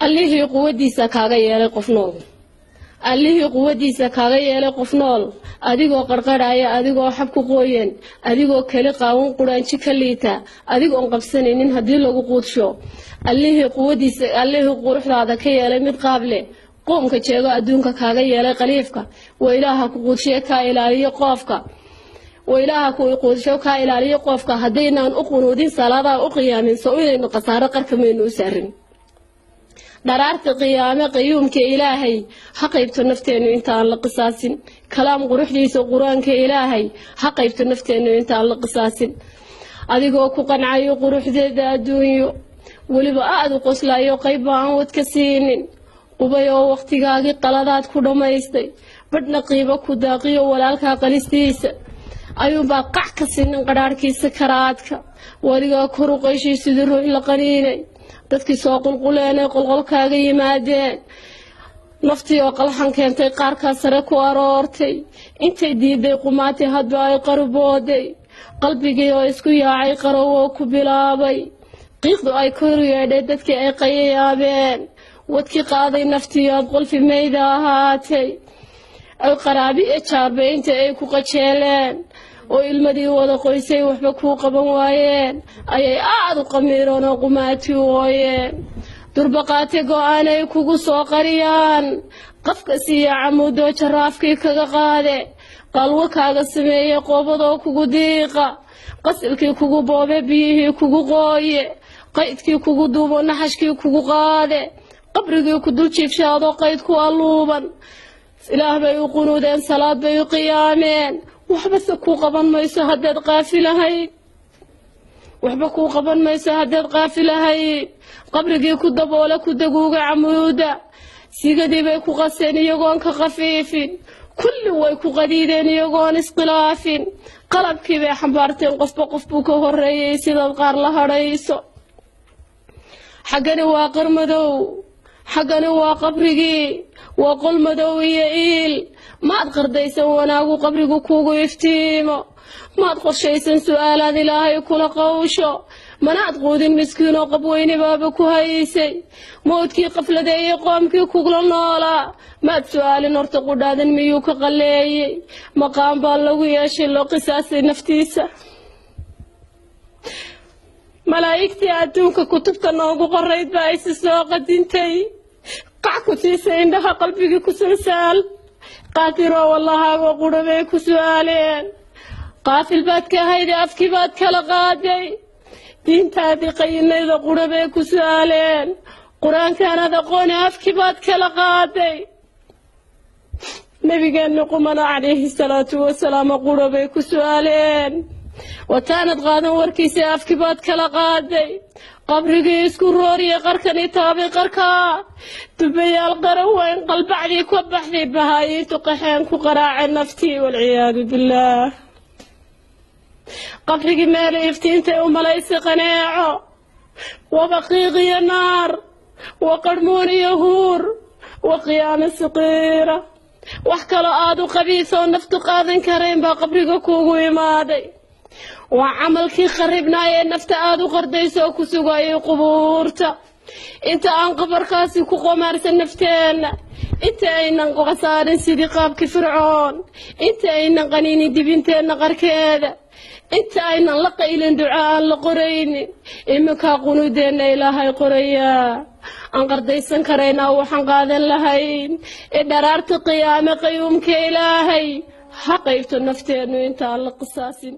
Allihii quwadiisa kaaga yeelay qof nool, Allihii quwadiisa kaaga yeelay qof nool, adigoo qarqarhaya, adigoo xab ku qooyan, adigoo keli qaawan, quraanji ka liita, adigoon qabsanaynin haddii lagu quudsho. Allihii quwadiisa, Allihii quruxdaada ka yeelay mid qaab leh, qoomka jeego adduunka kaaga yeelay khaliifka, waa Ilaaha ku quudshiye kaa ilaaliyo qoofka, waa Ilaaha ku quudsho kaa ilaaliyo qoofka. Haddaynaan u qunuudin, salaadaha u qiyaamin, soo inaynu khasaaro qarka maynu u saarin? Dharaarta qiyaame qayuumka Ilaahay ha qaybto nafteennu intaan la qisaasin. Kalaam quruxdiisa Qur-aanka Ilaahay ha qaybto nafteennu intaan la qisaasin. Adigoo ku qancayo quruxdeeda adduunyo, weliba aada u qoslayo, qayb aan wadka siinin, qubay oo wakhtigaagii qaladaad ku dhammaystay, badhna qiibo ku daaqiyo walaalkaa qalistiisa ayuunbaa qac ka siinin qadhaarhkiisa karaadka. Wadigaa kor u qayshay sidii ruux la qaniinay, dadkii soo qulquleenay qolqolkaaga yimaadeen, naftii oo qalxan keentay qaarkaa sare ku aroortay, intay diiday qumaatay hadba ay qarubooday, qalbigii oo isku yaacay qarowoo ku bilaabay, qiiqdu ay kor yeedhay, dadkii ay qayayaabeen, wadkii qaaday naftii aad qolfi mayda ahaatay, ay qaraabi e jaarbay inta ay ku qajeeleen oo ilmadii wada qoysay waxba kuu qaban waayeen, ayay aada u qamiiroon oo qumaati wooyeen, durbaqaate go-aan ay kugu soo qariyaan, qafka siiya camuudoo jaraafkii kaga qaade, qalwo kaaga sameeye qoobadoo kugu diiqa, qasilkii kugu boobe, biyihii kugu qooye, qaydkii kugu duubo, naxashkii kugu qaade, qabrigii ku dul jiifshaadoo qayd ku alluuban. Ilaah bay u qunuudeen, salaad bay u qiyaameen, waxbase kuu qaban mayso haddaad qaafilahayd, waxba kuu qaban mayso haddaad qaafilahayd. Qabrigii ku daboole, ku daguuga camuuda, sigadii bay ku qaseen iyagoon ka khafiifin, kulli way ku qadiideen iyagoon iskhilaafin, qalabkii bay xambaarteen, qofba qof buu ka horreeyey sidaad qaar la hadhayso. Xaggani waa qarmadow, xaggani waa qabrigii, waa qol madow iyo iil. Maad qardaysan wanaagu qabrigu kuugu iftiimo, maad qorshaysan su-aalaad Ilaahay kula qawsho, manaad quudin miskiinoo qabweyne baaba ku haysay, mawdkii qafladeeyey qoomkii kugula noolaa maad su-aalin horta qudhaadan miyuu ka qalleeyey? Maqaan baa lagu yeeshay loo qisaasay naftiisa. Malaa'igtii adduunka kutubta noogu qorayd baa isi soo qadintay, qac ku siisay indhaha, qalbigii ku salsaal, qaadiroo wallahaagoo qura bay ku su-aaleen. Qaafil baad ka hayday, afkii baad kala qaaday, diintaadii qayinayda qura bay ku su-aaleen, Qur-aankaanaad aqooni afkii baad kala qaaday, Nabigeenna qumana calayhi salaatu wasalaam qura bay ku su-aaleen, wataanad qaadan warkiisa, afkii baad kala qaaday, qabrigii isku rooriyey, qarkani taabay qarkaa, dubayaal qaran weyn qalbacdii ka baxday, bahaayiintu qaxeen ku qaraaceen naftii, walciyaadu billaah. Qabrigii meel iftiintay u malaysay qaneeco, wa baqiiq iyo naar, wa qarhmuun iyo huur, wa qiyaamo saqiira. Wax kaloo aada u qabiisoo naftu qaadan karayn baa qabriga kuugu imaaday. Waa camalkii kharibnaay ee nafta aada u qardayso oo ku sugayay qubuurta. Inta aan qabarkaasi ku qomaarsan nafteenna, inta aynan khasaarin sidii qaabkii Fircoon, inta aynan qaniinin dibinteenna qarkeeda, inta aynan la qaylin duca aan la qoraynin, iminkaa qunuudeenna Ilaahay qorayaa, aan qardaysan karaynaa waxaan qaadan lahayn ee dharaarta qiyaame qayuumka Ilaahay ha qaybto nafteennu intaan la qisaasin.